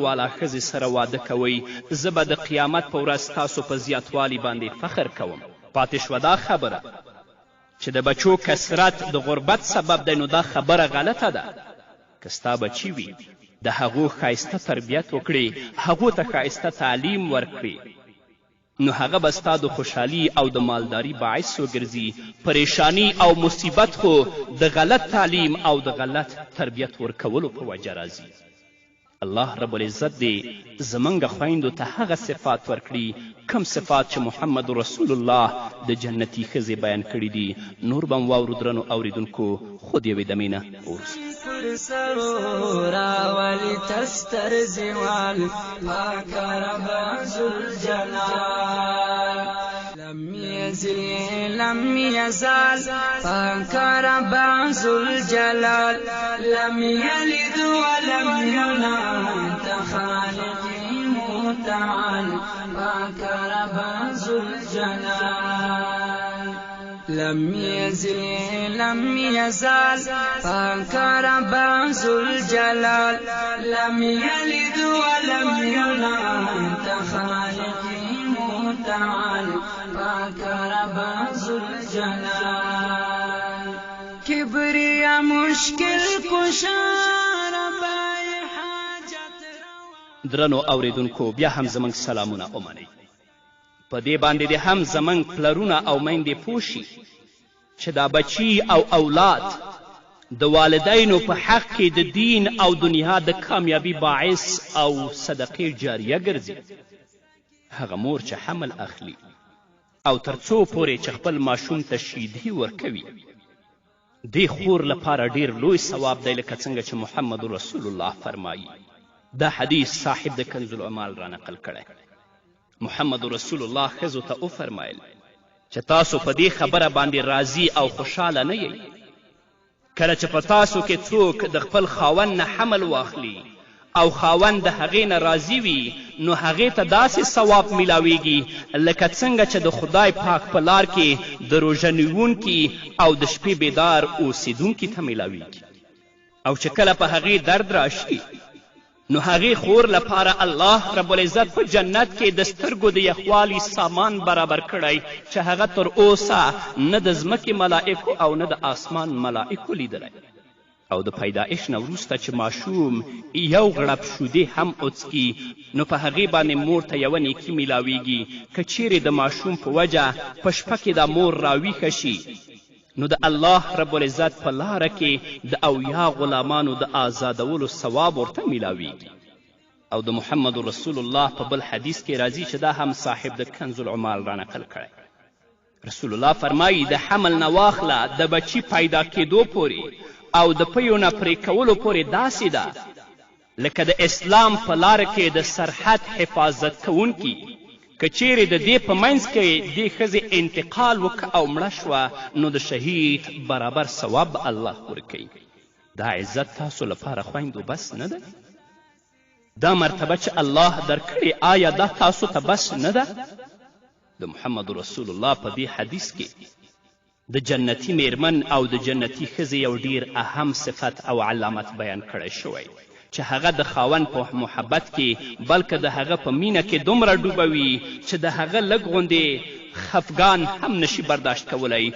والا ښځې سره واده کوئ، زه به د قیامت په ورځ ستاسو په زیاتوالي باندې فخر کوم. پاتې شوه دا خبره چې د بچو کثرت د غربت سبب دی، نو دا خبره غلطه ده. که ستا بچي وي، د هغو ښایسته تربیت وکړې، هغو ته ښایسته تعلیم ورکړې، نو هغه به ستا د خوشحالي او د مالداري باعث وګرځي. پریشانی او مصیبت خو د غلط تعلیم او د غلط تربیت ورکولو په وجه راځي. الله رب العزت دې زمونږ خویندو ته هغه صفات ورکړي کوم صفات چې محمد رسول الله د جنتي ښځې بیان کړي دي. نور به هم واورو درنو اوریدونکو خو د یوې دمې نه وروسته. پر سړو راولي تستر زوال پاک رب ذوالجلال لم يزل لم يزال پاک رب ذوالجلال لم يلد ولم يولد خالقي متعال پاک رب ذوالجلال لم يزل لم يزال پاک رب ذوالجلال لم يلد ولم يولد خالقي متعال پاک رب ذوالجلال کبریا مشکل کشا رب حاجت درنو اوریدونکو بیا هم زموږ سلامونه ومنئ. په دې باندې دې هم زموږ پلرونه او میندې پوه شي چې دا بچي او اولاد د والدینو په حق کې د دین او دنیا د کامیابي باعث او صدقې جاریه ګرځي. هغه مور چې حمل اخلي او تر څو پورې چې خپل ماشوم ته شیدې ورکوي، دې خور لپاره ډیر لوی ثواب دی، لکه څنګه چې محمد رسول الله فرمایي. دا حدیث صاحب د کنز العمال را نقل کړی. محمد رسول الله ښځو ته وفرمایل چې تاسو په دې خبره باندې راضي او خوشحاله نه یئ کله چې په تاسو کې څوک د خپل خاوند نه حمل واخلي او خاوند د هغې نه راضي وي، نو هغې ته داسې ثواب میلاویږي لکه څنګه چې د خدای پاک په لار کې د روژه نیوونکي او د شپې بیدار اوسیدونکي ته میلاویږي. او چې کله په هغې درد راشي، نو هغې خور لپاره الله رب العزت په جنت کې د سترګو د یخوالي سامان برابر کړی چې هغه تر اوسه نه د ځمکې ملائکو او نه د آسمان ملائکو لیدلی. او د پیدایش نه وروسته چې ماشوم یو غړپ شودې هم وڅکي، نو په هغې باندې مور ته یوه نیکي میلاویږي. که چیرې د ماشوم په وجه په شپه کې دا مور راویښه شي، نو د الله رب العزت په لاره کې د 70 غلامانو د ازادولو ثواب ورته میلاویږي. او د محمد رسول الله په بل حدیث کې راځي چې دا هم صاحب د کنز العمال را نقل کړی، رسول الله فرمایي د حمل نه واخله د بچي پیدا کیدو پورې او د پیو نه پرې کولو پورې داسې ده لکه د اسلام په لاره کې د سرحد حفاظت کوونکي. که چیرې د دې په منځ کې دې ښځې انتقال وکړ او مړه شوه، نو د شهید برابر ثواب به الله ورکوي. دا عزت تاسو لپاره خویندو بس نه دی؟ دا مرتبه چې الله درکړې آیا دا تاسو ته بس نه ده؟ د محمد رسول الله په دې حدیث کې د جنتي میرمن او د جنتي ښځې یو ډیر اهم صفت او علامت بیان کړی شوی چې هغه د خاوند په محبت کې بلکه د هغه په مینه کې دومره ډوبه وي چې د هغه لږ غوندې خفګان هم نشي برداشت کولی.